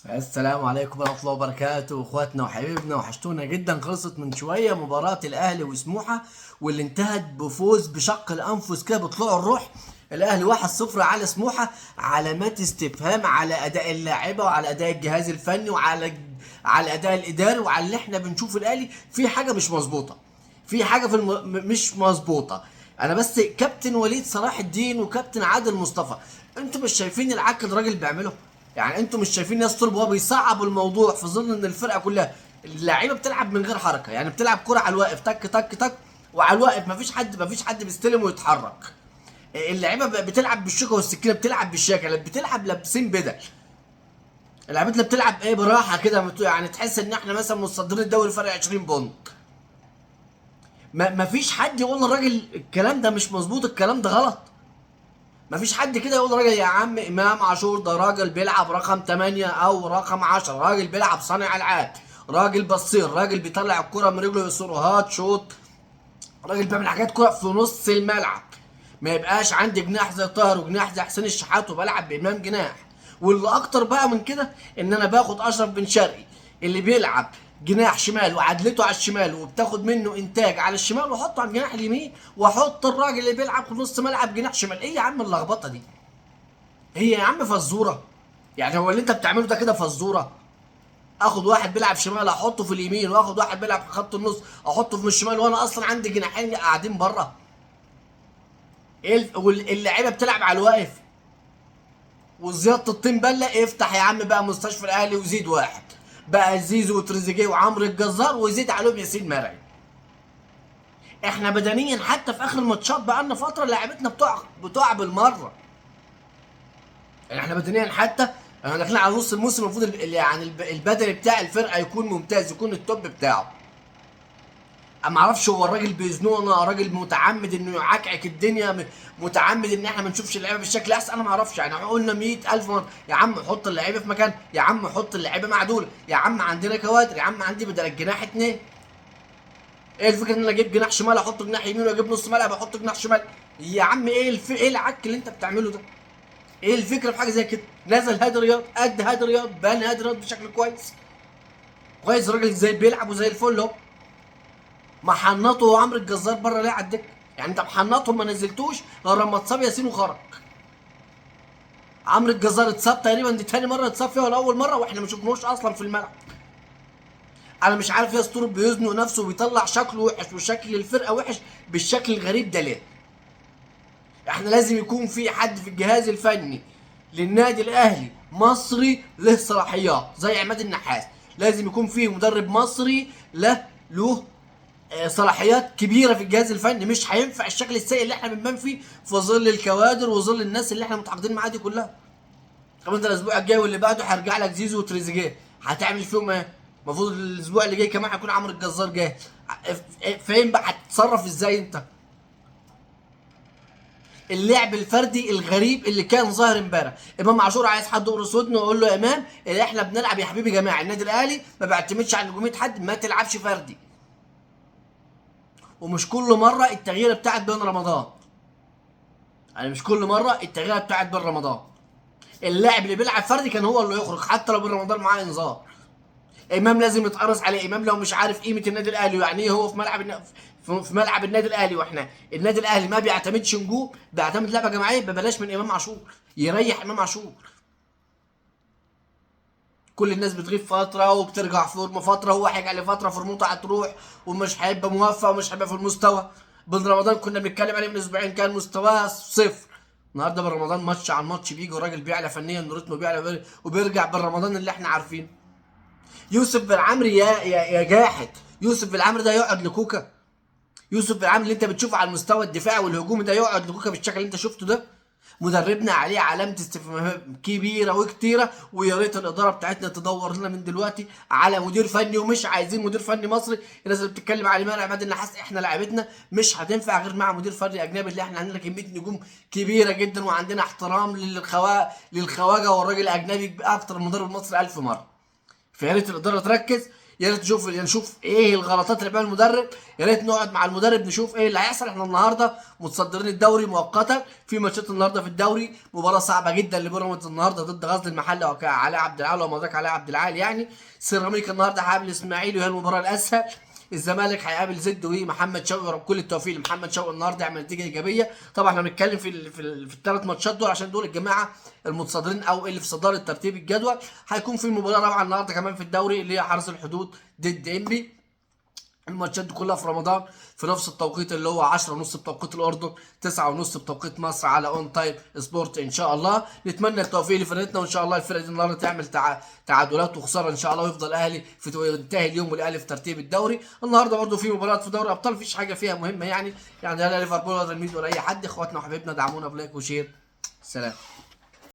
السلام عليكم ورحمة الله وبركاته، اخواتنا وحبايبنا، وحشتونا جدا. خلصت من شوية مباراة الاهلي وسموحة، واللي انتهت بفوز بشق الانفس كده بطلوع الروح. الاهلي 1-0 على سموحة. علامات استفهام على اداء اللاعيبة وعلى اداء الجهاز الفني وعلى الاداء الاداري وعلى اللي احنا بنشوف. الاهلي في حاجة مش مظبوطة، في حاجة في مش مظبوطة. انا بس كابتن وليد صلاح الدين وكابتن عادل مصطفى، انتوا مش شايفين العك الراجل بيعمله؟ يعني انتوا مش شايفين ياس طلب وهو بيصعب الموضوع في ظل ان الفرقة كلها اللعيبة بتلعب من غير حركة؟ يعني بتلعب كرة على الواقف، تك تك تك وعلى الواقف، مفيش حد بيستلم ويتحرك. اللعيبة بتلعب بالشوكة والسكينة، بتلعب بالشياكه، بتلعب لابسين بدل. اللعيبة بتلعب ايه براحة كده، يعني تحس ان احنا مثلا متصدرين الدوري فرق 20 بونت. مفيش حد يقول للراجل الكلام ده مش مظبوط، الكلام ده غلط. مفيش حد كده يقول للراجل يا عم امام عاشور ده راجل بيلعب رقم 8 او رقم 10، راجل بيلعب صانع العاب، راجل بصير، راجل بيطلع الكرة من رجله يسرهات شوط، راجل بيعمل حاجات كرة في نص الملعب. ما يبقاش عندي جناح زي طاهر وجناح زي حسين الشحات وبلعب بامام جناح. واللي اكتر بقى من كده ان انا باخد اشرف بن شرقي اللي بيلعب جناح شمال وعدلته على الشمال وبتاخد منه انتاج على الشمال، واحطه على الجناح اليمين، واحط الراجل اللي بيلعب في نص ملعب جناح شمال. ايه يا عم اللخبطة دي؟ هي يا عم فزوره؟ يعني هو اللي انت بتعمله ده كده فزوره؟ اخد واحد بيلعب شمال احطه في اليمين، واخد واحد بيلعب في خط النص احطه في الشمال، وانا اصلا عندي جناحين قاعدين بره. ايه واللعيبة بتلعب على الواقف. وزيادة الطين بله، افتح يا عم بقى مستشفى الاهلي وزيد واحد بقى، زيزو وتريزيجيه وعمرو الجزار، وزيد عليهم ياسين مرعي. احنا بدنيا حتى في اخر الماتشات بقى لنا فترة لعيبتنا بتقع بالمرة. يعني احنا بدنيا حتى احنا داخلين على نص الموسم، المفروض البدني بتاع الفرقة يكون ممتاز، يكون ال top بتاعه. ما اعرفش هو الراجل بيزنقنا، راجل متعمد انه يعكعك الدنيا، متعمد ان احنا ما نشوفش اللعيبة بالشكل احسن. انا ما اعرفش، يعني قلنا 100,000 مرة يا عم حط اللعيبة في مكان، يا عم حط اللعيبة معدوله، يا عم عندنا كوادر، يا عم عندي بدل الجناح 2. ايه الفكرة ان انا اجيب جناح شمال احط جناح يمين، واجيب نص ملعب احط جناح شمال؟ يا عم ايه العك اللي انت بتعمله ده؟ ايه الفكرة في حاجة زي كده؟ نزل هادي رياض، قد هادي رياض، بان هادي رياض بشكل كويس كويس، الراجل ازاي بيلعب وزي الفل اهو. محنطه وعمرو الجزار بره ليه على الدكة؟ يعني انت محنطه ما نزلتوش غير لما اتصاب ياسين وخرج. عمرو الجزار اتصاب تقريبا دي تاني مرة اتصاب فيها ولا اول مرة، واحنا ما شفناهوش اصلا في الملعب. انا مش عارف يا اسطورة بيزنق نفسه وبيطلع شكله وحش وشكل الفرقة وحش بالشكل الغريب ده ليه؟ احنا لازم يكون في حد في الجهاز الفني للنادي الاهلي مصري له صلاحيات زي عماد النحاس، لازم يكون في مدرب مصري له صلاحيات كبيرة في الجهاز الفني. مش هينفع الشكل السيء اللي احنا بنبان فيه في ظل الكوادر وظل الناس اللي احنا متعاقدين معاها دي كلها. طب انت الاسبوع الجاي واللي بعده هيرجع لك زيزو وتريزيجيه، هتعمل فيهم ايه؟ المفروض الاسبوع اللي جاي كمان هيكون عمرو الجزار جاي، فين بقى هتتصرف ازاي انت؟ اللعب الفردي الغريب اللي كان ظاهر امبارح، امام عاشور عايز حد يقرص ودنه ويقول له يا امام اللي احنا بنلعب يا حبيبي جماعي، النادي الاهلي ما بيعتمدش على نجوميه حد، ما تلعبش فردي. ومش كل مرة التغيير بتاعت بين رمضان، يعني مش كل مرة التغيير بتاعت بين رمضان. اللاعب اللي بيلعب فردي كان هو اللي يخرج حتى لو بين رمضان معاه انذار. امام لازم يتقرص عليه، امام لو مش عارف قيمة النادي الاهلي ويعني ايه هو في ملعب النادي الاهلي، واحنا النادي الاهلي ما بيعتمدش نجوم، بيعتمد لعبه جماعية، ببلاش من امام عاشور، يريح امام عاشور. كل الناس بتغيب فترة وبترجع فورمه فترة، هو هيرجع لفترة فورمته هتروح ومش هيبقى موفق ومش هيبقى في المستوى. بن رمضان كنا بنتكلم عليه من اسبوعين كان مستواه صفر، النهارده بن رمضان ماتش عن ماتش بيجي والراجل بيعلى فنيا وريتمه بيعلى وبيرجع بن رمضان اللي احنا عارفينه. يوسف بن عمرو يا جاحد، يوسف بن عمرو ده يقعد لكوكا؟ يوسف بن عمرو اللي انت بتشوفه على المستوى الدفاعي والهجومي ده يقعد لكوكا بالشكل اللي انت شفته ده؟ مدربنا عليه علامة استفهام كبيرة وكتيرة، ويا ريت الإدارة بتاعتنا تدور لنا من دلوقتي على مدير فني، ومش عايزين مدير فني مصري. الناس اللي بتتكلم على مانع عماد النحاس، احنا لعيبتنا مش هتنفع غير مع مدير فني أجنبي، اللي احنا عندنا كمية نجوم كبيرة جدا وعندنا احترام للخواجة والراجل الأجنبي أكتر من مدرب مصري 1000 مرة. فيا ريت الإدارة تركز. يا ريت نشوف ايه الغلطات اللي بيعملها المدرب، يا ريت نقعد مع المدرب نشوف ايه اللي هيحصل. احنا النهارده متصدرين الدوري مؤقتا، في ماتشات النهارده في الدوري، مباراة صعبة جدا لبيراميدز النهارده ضد غزل المحلة وعلاء عبد العال وما ادراك علاء عبد العال يعني. سيراميكا النهارده هيقابل الاسماعيلي وهي المباراة الاسهل. الزمالك هيقابل زد ومحمد شوقي، ورب كل التوفيق لمحمد شوقي النهارده يعمل نتيجة ايجابية. طبعا احنا بنتكلم في الثلاث ماتشات دول عشان دول الجماعة المتصدرين او اللي في صدارة ترتيب الجدول. هيكون في مباراة رابعه النهارده كمان في الدوري اللي هي حرس الحدود ضد انبي. الماتشات دي كلها في رمضان في نفس التوقيت اللي هو 10:30 بتوقيت الاردن، 9:30 بتوقيت مصر، على اون تايم سبورت ان شاء الله. نتمنى التوفيق لفرقتنا، وان شاء الله الفرقة دي النهارده تعمل تعادلات وخسارة ان شاء الله، ويفضل الاهلي في ينتهي اليوم والاهلي في ترتيب الدوري. النهارده برده في مباريات في دوري ابطال مفيش حاجة فيها مهمة يعني لا ليفربول ولا ريال مدريد ولا اي حد. اخواتنا وحبايبنا دعمونا ب like و share. سلام.